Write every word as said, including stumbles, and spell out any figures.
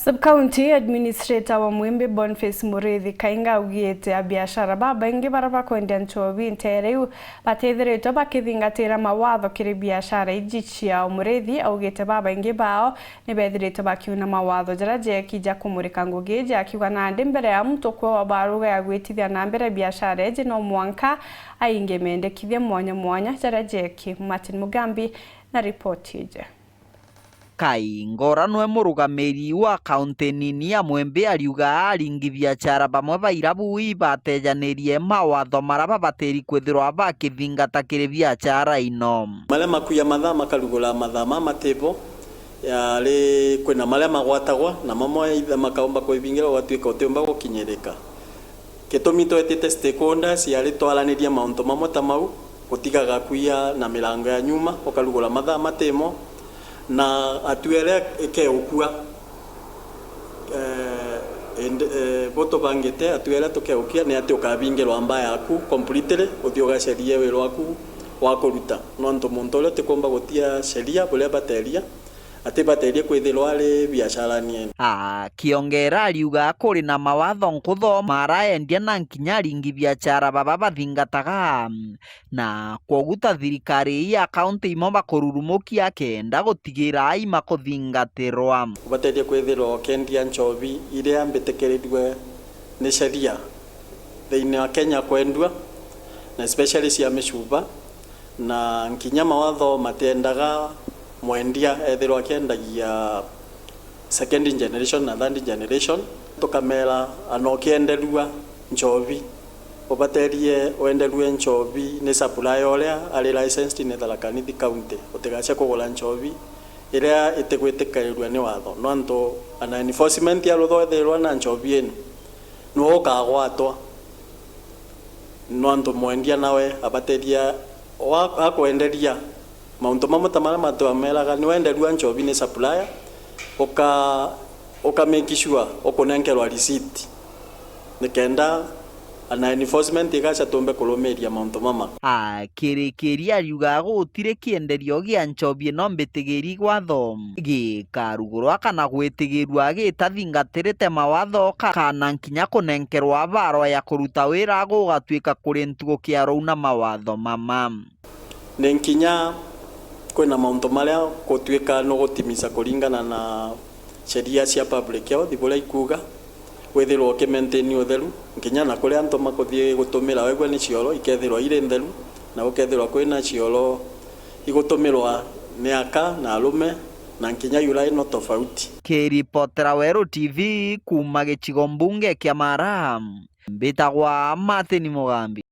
Sub-County Administrator wa Mwimbi Boniface Muriithi Kainga augite abiashara babaingi baria bakwendia nchobi nteere iu batithiritwe bakithingatira mawatho kiri biashara iji ciao. Muriithi augite babaingi bao ni bethiritwe bakiuna mawatho jaria jeeki ja kumurika ngugi iji, akiuga nandi mbere ya muntu kwewa baruga ya gwitithia na mbere biashara iji, no mwanka ainge mendekithia mwanya mwanya jaria jeeki. Martin Mugambi na ripoti iji. Kainga uria nwe murugamiri wa kaunti nini ya Mwimbi ariuga aringi biachara bamwe ba irabu ibatejanirie mawatho maria babatiri kwithirwa bakithingata kiri biachara ino. Maria makuya mathaa makarugura mathaa ma matibo, yari kwina maria magwatagwa na mamwe ithe makaumba kwibingira ugatwika utiumba gukinyirika. Gitumi twetite stakeholders yari twaranirie mauntu mamwe ta mau, gutigaga kuiya na mirango ya nyuma, ukarugura mathaa matimo, na atuere ikeukua. Eh, and, eh, bo tubangite atuere tukeukia ni ati ukabingirwa mbaa yaku completely, uthii ugacerie wira waku wa kuruta. Nontu muntu uria utikumba gutia sheria buria bateria, atibaterie kwithirwa ari biasharani ene. Akiongera ariuga kuri na mawatho nkuthoma araendia na nkinya aringi biachara baba bathingataga, na kwogu ta thirikari ii ya kaunti imo bakururumukia kenda gutigira aima kuthingatirwa. Ubaterie kwithirwa ukendia nchobi iria mbitikirirue ni sheria thiini wa Kenya kwendua, na especially cia micuba, na nkinya mawatho matiendaga mwendia ethirwa akiendagia second generation na third generation. Tukamera, ana ukienderua nchobi, ubaterie wenderue nchobi ni supplier uria ari licensed ni Tharaka Nithi County. Utigace kugura nchobi iria itigwitikirirua ni watho, nontu ana enforcement ya rutho ethirwa na nchobi ino, niwe ukagwatwa. Nontu mwendia nawe abateria wa-, akwenderia mauntu mamwe ta maria matwameraga, niwenderua nchobi ni supplier, uka-, uka make sure ukunenkerwa receipt, nikenda ana enforcement igaca tumbe kurumiria mauntu mama. Akirikiria ariuga gutiri kienderio gia nchobi ino mbitigiri gwatho gikarugurwa kana gwitigirua gitathingatirite mawatho ka-, kana nkinya kunenkerwa barwa ya kuruta wira gugatwika kuri ntugu kiarou na mawatho mama. Ni nkinya kwina mauntu maria gutwika nugutimiza kuringana na sheria cia public health buria ikuuga, withirwe ukimaintain utheru, nkinya na kuria antu makuthii gutumira wegua ni cioro, ikethirwa iri ntheru, na gukethirwa kwina cioro igutumirwa ni aka na arume, na nkinya urinal tofauti. Kiripotera Weru T V kuuma gicigo mbunge kia Mara, mbitagwa Martin Mugambi.